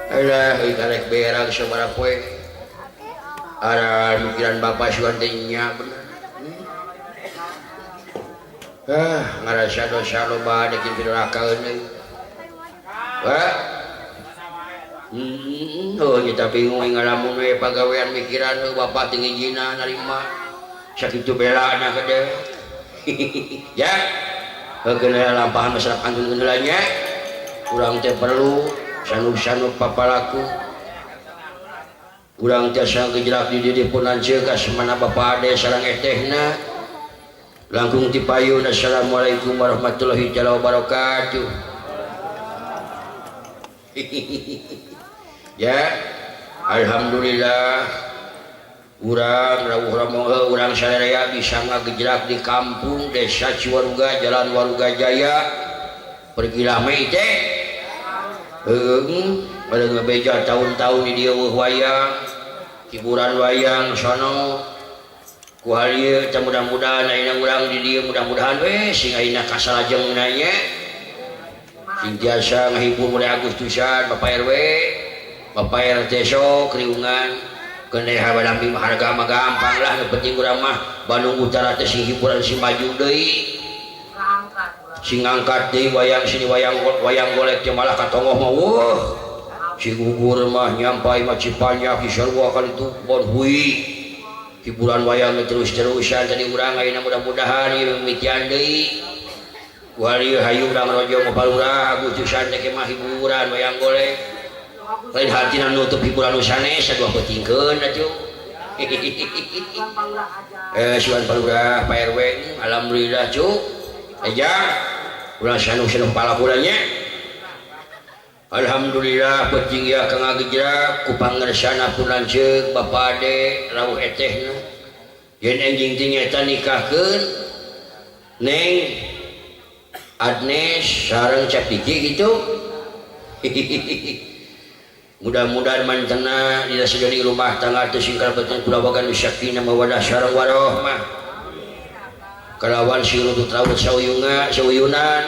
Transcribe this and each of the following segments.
Alah euy karek berak sabaraha poe. Ara mikiran bapak suan teh nya bener. Ah, ngarasa dosa loba dekin pidurakaeun euy. Wah. Oh, kita bingung ngalamun we pagawean mikiran heuh bapak teu ngijina narima. Sakitu belana ka dewek. Ya. Heukeun lampahan masyarakat kantun heula nya. Urang teh perlu sanuk-sanuk papalaku. Urang tiasa gejlak di dieu pun lanceuk ka semana bapak ade sareng etehna. Langkung ti payun assalamualaikum warahmatullahi taala wabarakatuh. Ya, alhamdulillah urang rawuh romo urang sadaya bisa ngagejlak di kampung Desa Ciwaruga Jalan Waruga Jaya. Pergilah mei teh. Heung, pada ngebeja tahun-tahun di dieu wayang, hiburan wayang sono. Ku hal ieu teh mudah-mudahan ayeuna urang di dieu mudah-mudahan we sing ayeuna kasalajengna nya. Sing tiasa ngahibur mulai Agustusan Bapak RW, Bapak RT sok riungan keun badambi harga mah gampang lah nu penting urang mah Bandung Utara teh sing hiburan sing maju deui. Sing ngangkat deui wayang sini wayang wayang golek teh malah katongoh mah weuh. Si gugur mah nyampai mah Cipanyak di sarua kali itu bon hui. Hiburan wayang terus-terusan tadi urang ayeuna mudah-mudahan ieu mimitian deui. Ku ieu hayu urang rojo mah palurah Agustusan teh mah hiburan wayang golek. Lain hatina nutup hiburan nu sanes sadua peutingkeun atuh. Siwan palurah Pak RW alhamdulillah cu. Eja urang sanu-sanu palakuranya. Alhamdulillah penting ya kang ngagejrak ku pangersana pun lanceuk Bapak Ade rawuh etehna. Yen enjing teh nyaeta nikahkeun Neng Agnes sareng Cap Diki gitu. Mudah-mudahan mantena dina sajroning rumah tangga teh sing kalabetan kulawarga nu sakinah mawaddah sareng warohmah. Kalawan sing rutut rawut sauyunga sauyunan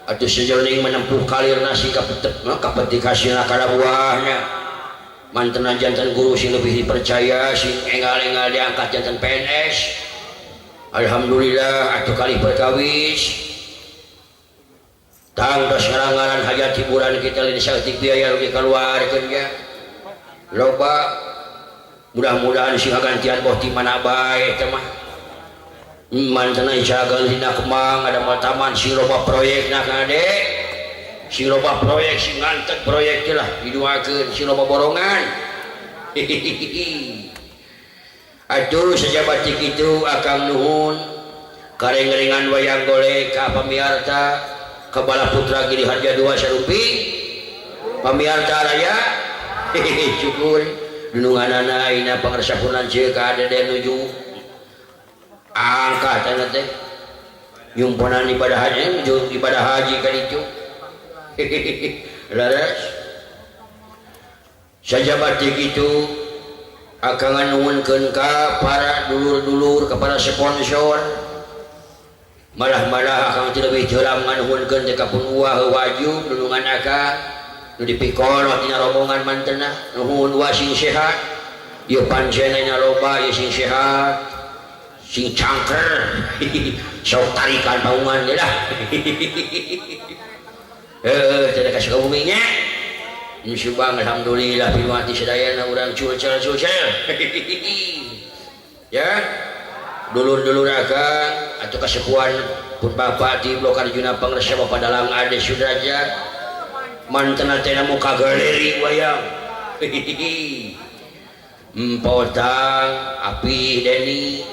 atuh sajroning menempuh kalir nasi kapetep kapetik hasilna kana buahna. Mantena jantan guru sing lebih dipercaya sing enggal-enggal diangkat jantan PNS. Alhamdulillah atuh kali perkawis. Tang tos ngarangaran hajat hiburan kita lain saeutik biaya rugi kaluarkeun ya. Loba mudah-mudahan sing gantian boh ti mana bae teh mah. Mantena jagal dina Kemang ada taman sing loba proyekna ka ade. Sing loba proyek sing ngantek proyek teh lah diduakeun sing loba borongan. Atuh sajabat kitu akang nuhun kareng-rengan wayang golek ka pamiarta Kepala Putra Giri Harja 2 Sarupi pamiarta raya syukur dununganana ayeuna pangersa pun lanceuk ka dede nuju angkat cenah teh nyumponan ibadah haji nuju ibadah haji ka ditu. Leres sajabat kitu akang nuhunkeun ka para dulur-dulur ka para sponsor. Malah-malah akang teh leuwih jeulang nganuhunkeun teh ka pun uah wajub nulungan akang nu dipikono tina rombongan mantena nuhun wa sing sehat ieu pancena nya loba ieu sing sehat sing cangker sok tarikan paungan ge lah. Heuh teh ka Sukabumi nya Subang alhamdulillah pinuati sadayana urang culcel-culcel. Ya dulur-dulur akang atau kasepuhan pun bapak di Blok Arjuna Pangersa Bapak Dalang Ade Sudrajat mantena teh muka galeri wayang. Empotang Api Deni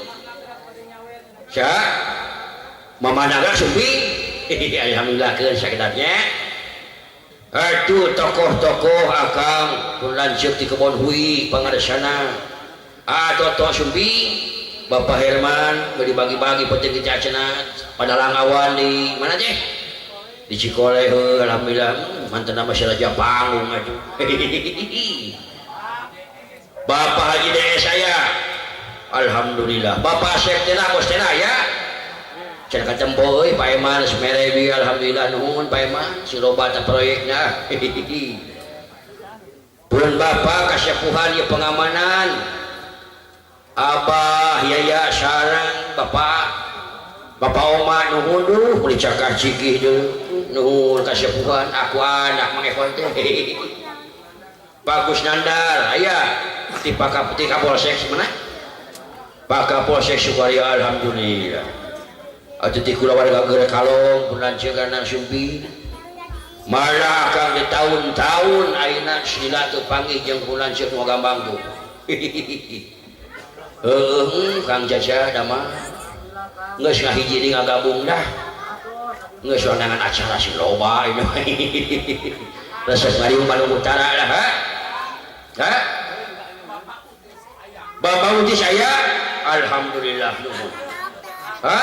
sa Mama Naga Sumpi. Alhamdulillah keun sakedatnya. Aduh tokoh-tokoh akang pun lanceuk di Kebon Hui pangarsana Toto Sumpi Bapak Herman beli bagi-bagi penting kita cenah pada langawan di mana teh di Cikole heuh alhamdulillah mantan nama Raja Panggung atuh. Bapak Haji DS saya alhamdulillah Bapak Asep teh bos teh ya cenah katempo euy Pak Eman semerebi alhamdulillah nuhun Pak Eman si loba teh proyekna. Pun bapak kasepuhan ieu pengamanan Abah Yaya sareng Bapak Bapak Oma nuhun duh meuli cakah cikih deui nuhun kasepuhan aku anak Mang Epon teh. Bagus Nandar aya ti Pak Kapolsek mana? Pak Kapolsek Sukarya alhamdulillah. Atuh ti kulawarga Geger Kalong pun lanceuk kana Sumpi. Malah kang di tahun-tahun ayeuna sila teu panggih jeung pun lanceuk nu gambang tuh. Heueuh Kang Caca damang. Geus ngahiji deui ngagabung dah. Geus wanangan acara sing loba ieu. Resep ngariung Bandung Utara lah ha. Ha? Bapak uti saya alhamdulillah nuhun. Ha?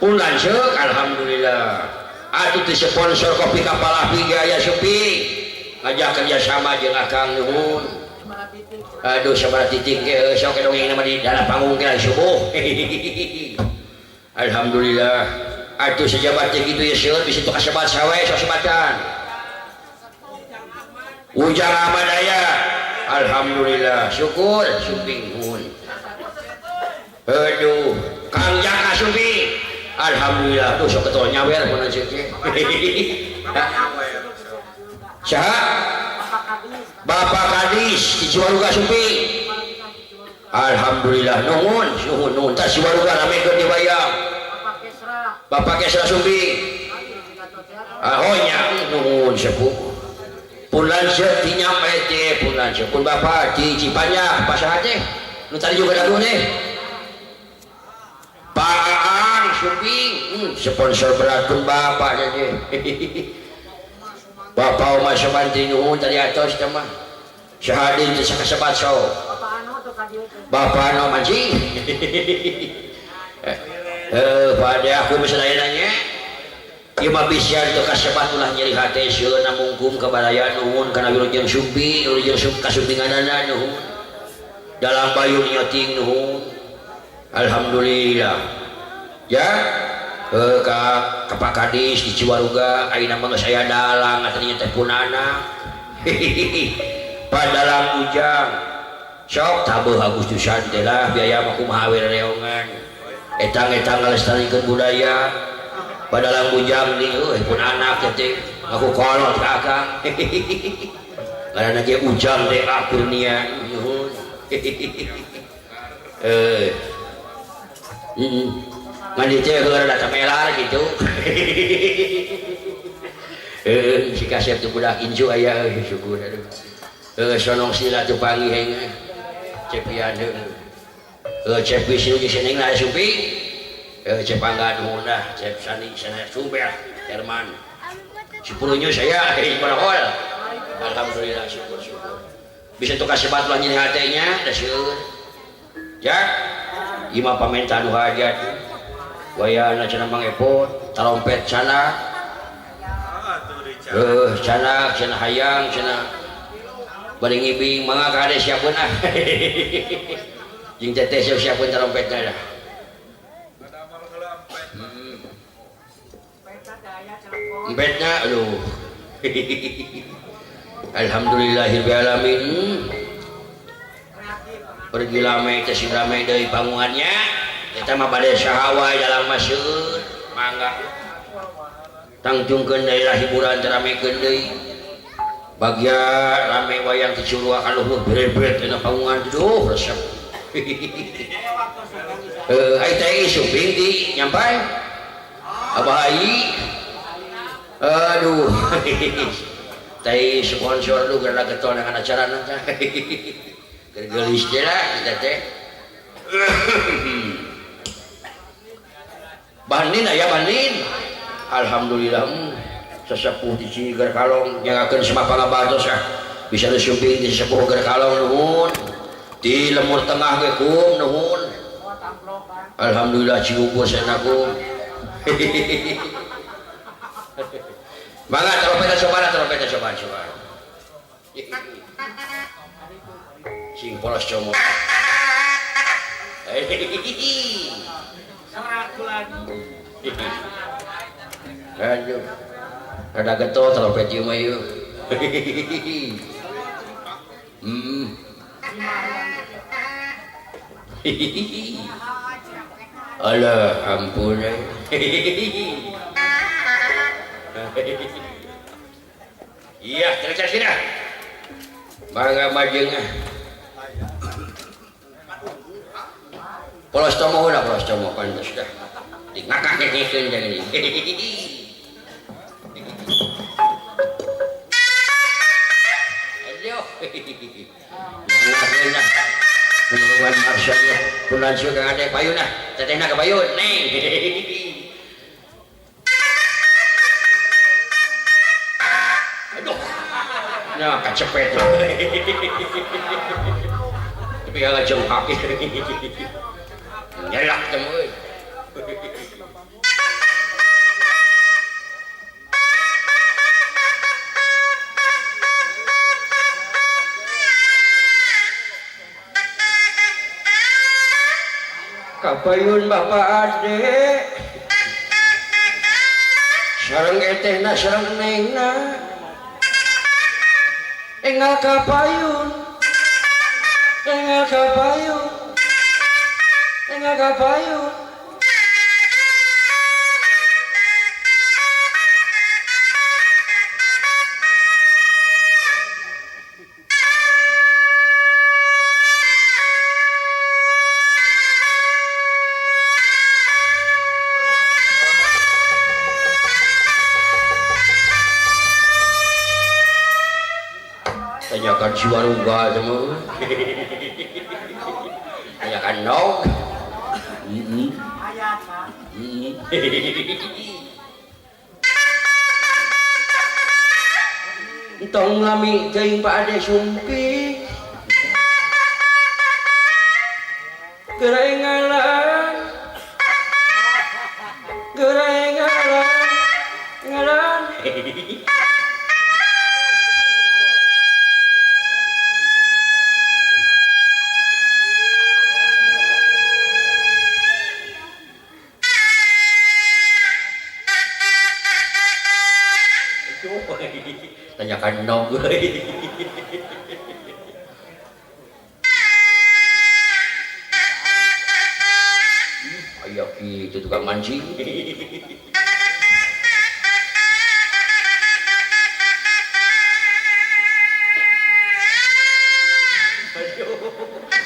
Pun lanceuk alhamdulillah. Atuh teu sponsor kopi Kapal Api ge aya Supi. Ngajak kerja sama jeung Akang nuhun. Aduh sabaraha titik ge sok dongeng mah di dalam panggung ge subuh. Alhamdulillah. Atuh sejabat teh kitu ya seueur bisi teu kasebat sawe sok sebatan. Ujang Ahmad aya. Alhamdulillah syukur Suping nuhun. Aduh Kang Jaka Suping. Alhamdulillah tuh sok ketol nyawer mun lanceuk teh. Saha? Bapak Kadis di Ciwaruga Suping. Alhamdulillah nuhun nuhun nuhun tah Ciwaruga ramekeun di wayang. Bapak Kesra Suping. Ah nya nuhun sepuh. Pun lanceuk ti nyampe teh pun lanceuk pun bapak di Cipanjah pasaha teh nu tadi juga dagu teh. Pak Aang Suping, sponsor berat pun bapak teh. Bapak Oma Samantri nuhun tadi atos teh mah. Sahadin teh sakasebat so. Bapak anu mancing. Pada aku bisa nanya. Ieu mah bisa teu kasebat ulah nyeri hate sieun mungkum ka baraya nuhun kana wilujeng Sumpi, wilujeng kasumpinganana nuhun. Dalam bayu nyoting nuhun. Alhamdulillah. Ya, ka ka Pak Kadis di Ciwaruga ayeuna mah geus aya dalang atuh teh punana. Padalang Ujang. Sok tabeuh Agustusan teh lah biaya mah kumaha we reongan. Etang-etang ngalestarikeun budaya. Padalang Ujang di euy pun anak teh aku kolot ka Akang. Ngaranna ge Ujang teh Kurnia nuhun. Ngan teh heula rada melar gitu. Si kasep teh budak incu aya euy syukur aduh. Sonong sila teu panggih heuh. Cepian heuh. Cep bisi jeung seneng lah Supi. Cep angga nuhun dah, cep sani sana sumber Herman. Sepuluhnya saya barahol. Alhamdulillah syukur syukur. Bisa tuh kasebat lah nyeri hatenya da seueur. Ya. Ima pamenta nu hajat. Wayana cenah Mang Epot, tarompet sana. Cenah cenah hayang cenah. Bari ngibing mangga kade siapkeun ah. Jeung teteh siap-siapkeun tarompetna dah. Empetna aduh. Alhamdulillahirabbil alamin. Pergi lame teh sing rame deui pangungannya. Eta mah bade saha wae dalam maseur mangga. Tangtungkeun daerah hiburan teh ramekeun deui. Bagya rame wayang ti Curua ka luhur berebet dina pangungan duh resep. Ai teh Suping di nyampai. Abah Ayi. Aduh. Teh sponsor lu gara getol dengan acara teh. Gelis teh lah kita teh. Banin aya banin. Alhamdulillah sesepuh di Ciger Kalong nyagakeun semapa ngabantos ah. Bisa disumping di sesepuh Ger Kalong nuhun. Di lemur tengah ge kum nuhun. Alhamdulillah ciukur sanaku. Mangga trompetna coba trompetna coba coba. Sing polos comot. Aduh. Rada getol trompet ieu mah ieu. Alah ampun. Iya, terus sini. Mangga majeng. Polos tomo ulah polos tomo pantes dah. Dingakak-ngekikeun jangan ini. Aduh. Mangga Penuruan marsya ya. Punan sieu Kang Ade payun ah. Tetehna ka payun, neng. Aduh. Nah, kacepet. Tapi kalau jengkak. Nyelak temu euy. Kapayun Bapak Ade. Sareng etehna sareng nengna. Engal kapayun. Engal kapayun. Engal kapayun. Tanyakan siwaruga semua. Tanyakan nog. Entong lami teuing Pak Ade Sumpi. Gerengalan. Gerengalan. Ngalan. Tanyakan nog. Ayo itu tukang mancing.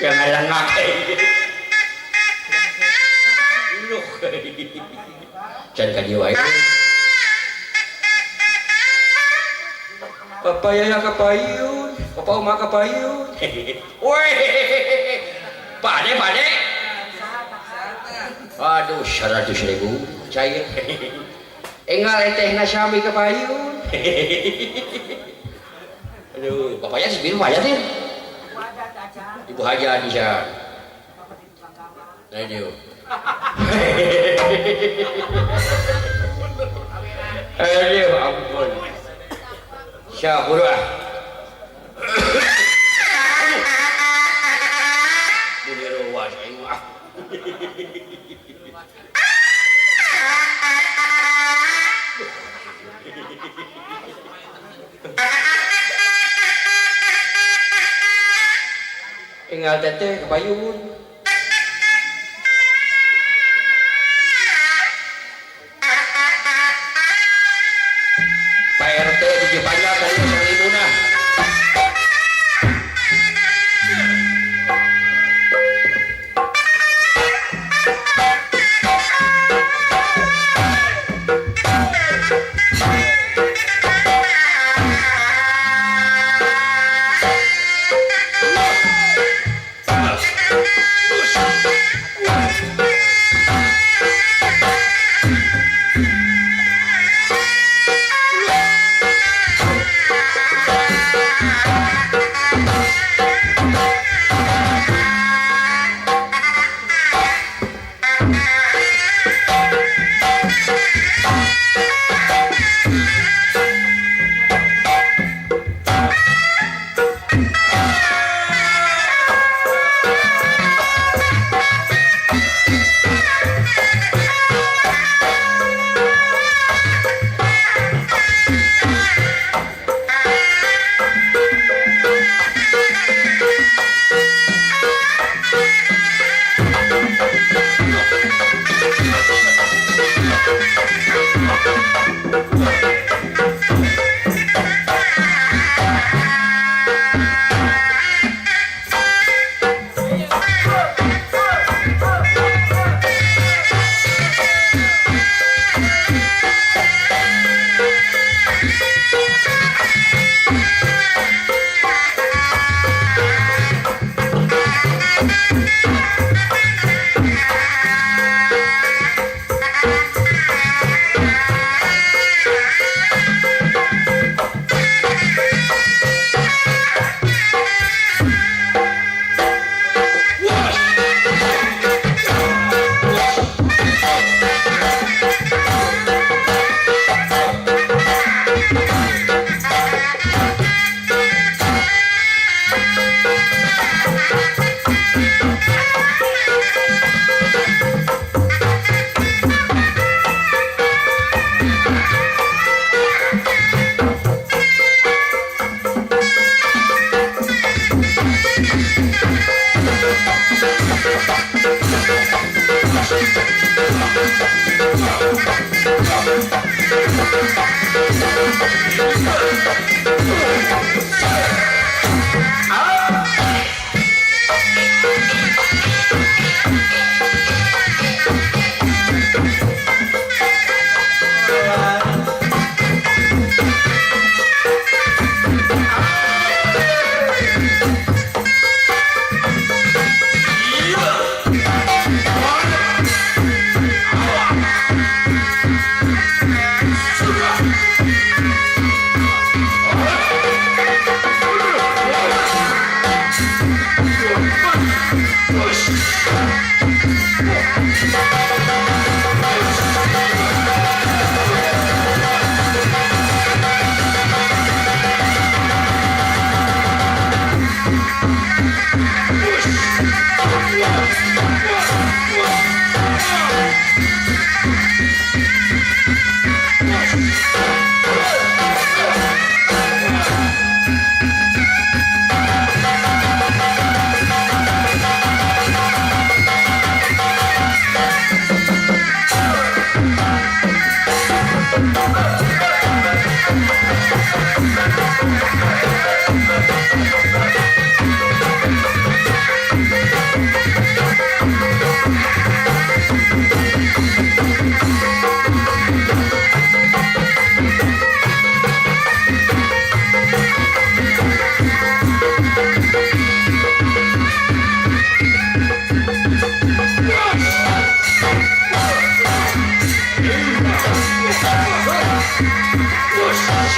Jangan lengak. Can ka dieu wae. Papa yaya kapayun, papa oma kapayun. Woi, pade pade. Aduh, 100.000 cair. Engal etehna sami kapayun. Aduh, bapaknya si biru aja sih. Ibu Haja di sana. Aduh. Aduh, ampun. Syah buru ah. Buni ruas aing mah. Enggal teteh kapayun. Pak RT di banyak dari sang ibuna.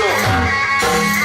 Sure.